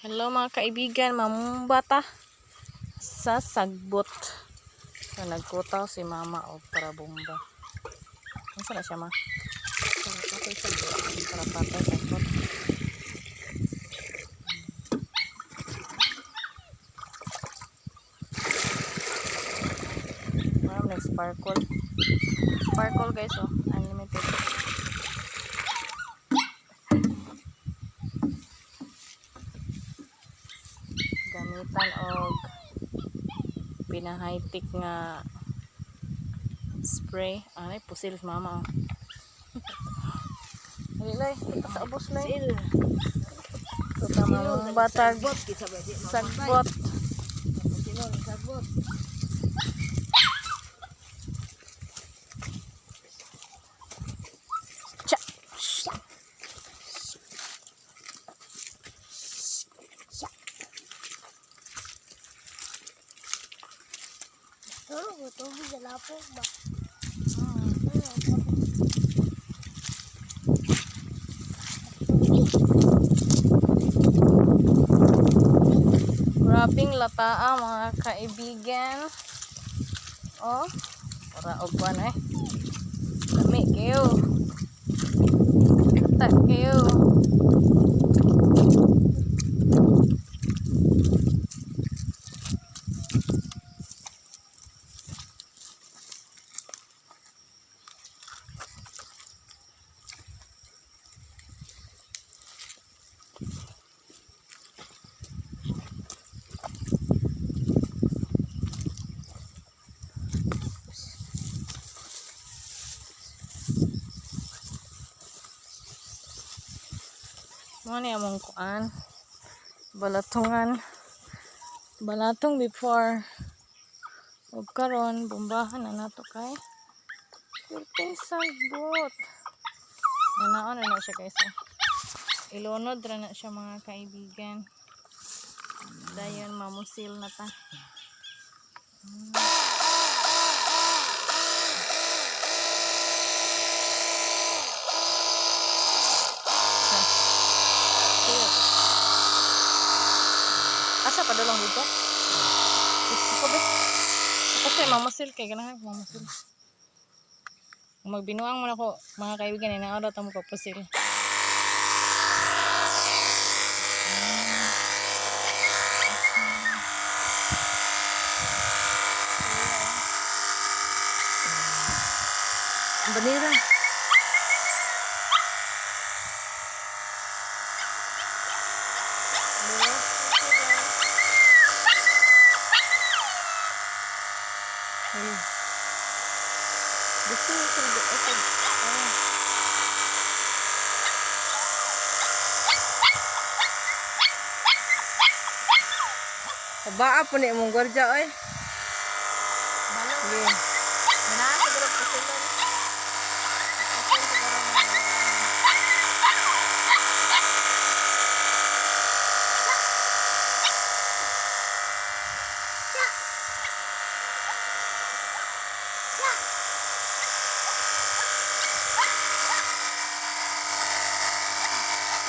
Hello, mga kaibigan, mamumbata sa sagbot. So nagkutaw si mama og para bomba. Unsa na siya, ma? Para patay sagbot. Para patay sagbot. Ma'am, nag-sparkle. Sparkle, guys, oh. Unlimited. Gamitan og pina-high-tech nga spray. Ay, pusil si mama, oh. Dali, lay. Sa ubos, lay. Sil. So, tama mong batag. Sagbot kita ba di mamatay. Sagbot. Silon sagbot. Cha! Pero tubig sa lapok ba? Grabing lataa, mga kaibigan. Oh, para og kuan eh. Lami kayo. Lata kayo. Mo ni among kuan. Balatungan. Balatong before. Ug karon bombahan na nato kay perting sagbot. Nanaon na na siya, guys, eh. Ilunod ra na siya, mga kaibigan. Dayon mamusil na ta. Asa pa dalong dito? Gusto ko ba? Kasi mamasil kay ganahan ko mamasil. Kung magbinuang man ako, mga kaibigan, inaaraw ta mo papusil. Ang banira. Ayun. Gusto mo sa ay. Kabaa po ni imong gwardiya oy. Balo. Yeah. Ganahan siguro pusilon. Pusil siguro mga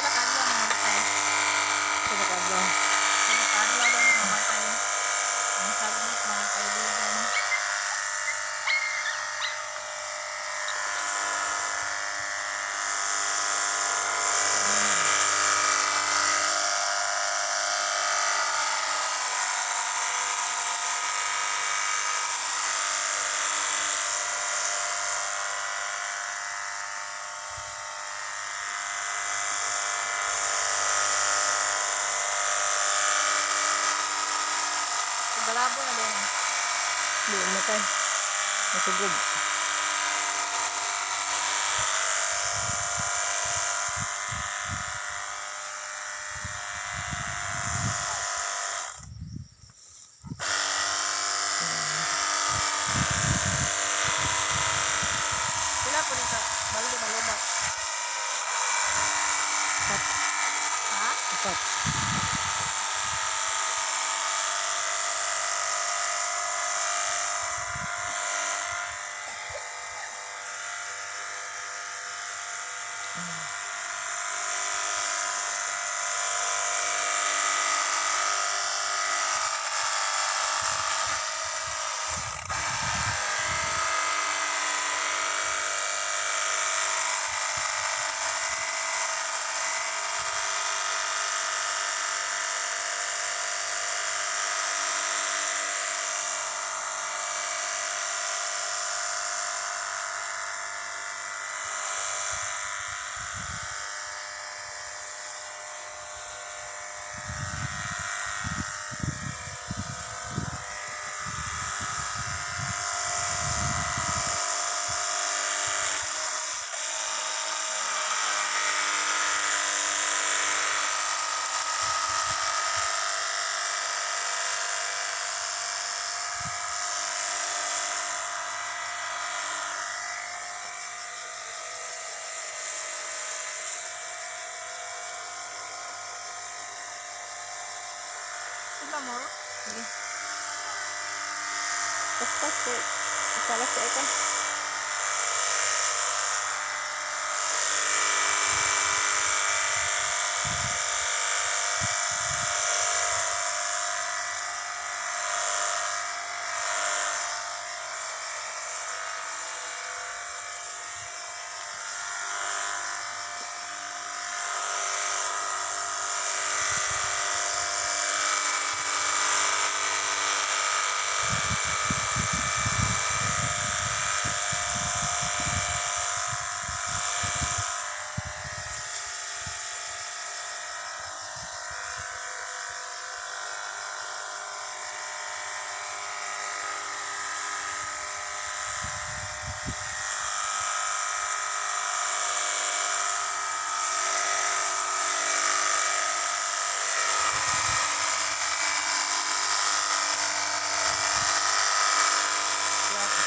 Sila kadlaw na mamatay. Sila kadlaw. Sila kadlaw daw na mamatay. Ang sagbot, mga kaibigan. Balabo na din. Di matay. Nasugod. Sila po dito. Balde malubat. Upat. Ha? Upat. Wala mo. Sige. Paspas ko. Salas sa eka.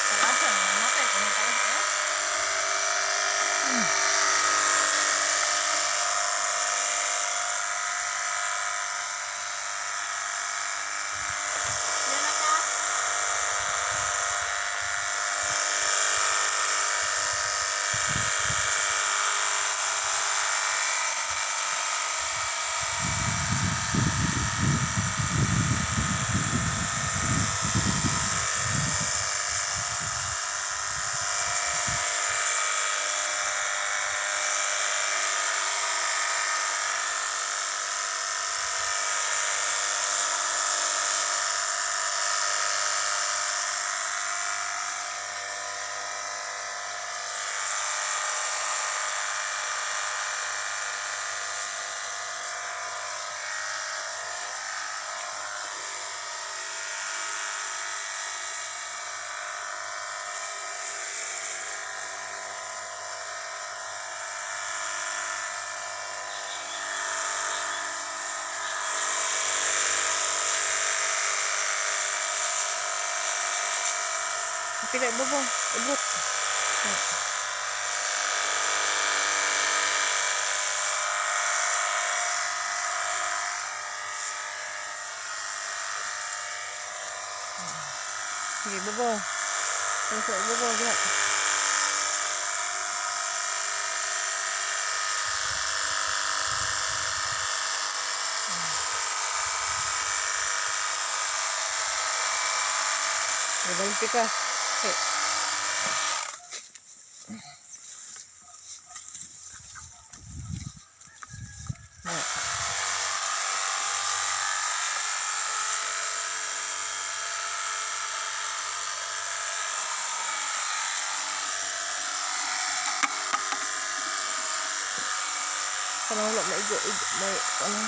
Salasan, namatay kung tayo eh. Yan na ka. Pila ibabaw. Ibot. Sige, ibabaw. Sige, ibabaw. Diya. Ibalik ka. Okay. Yeah. Sana wala maigo, igo, may, ano.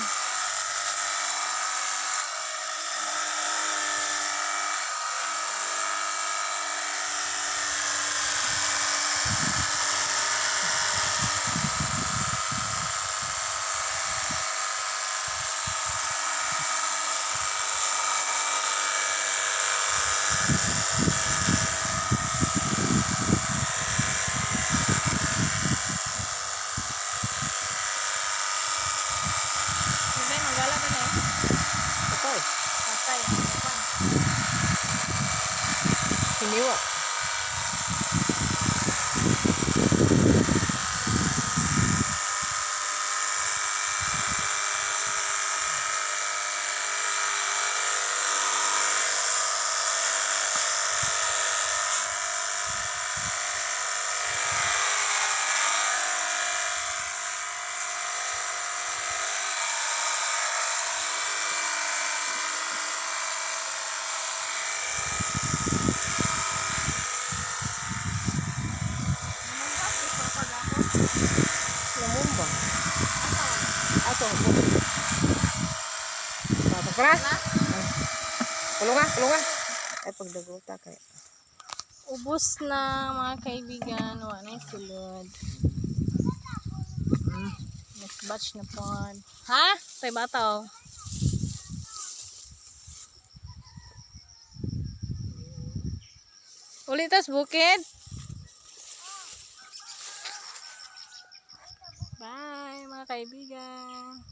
Hindi, magala ba na eh? Patay. Patay. Ang upan. Hiniwa. Lamumba. Ato ako. Patok na. Kulunga, kulunga. Ay, pagdagota kay. Ubus na, mga kaibigan. Wala na yung sulod. Next batch na po. Ha? Tay bata oh. Ulitas bukid. Bye, mga kaibigan.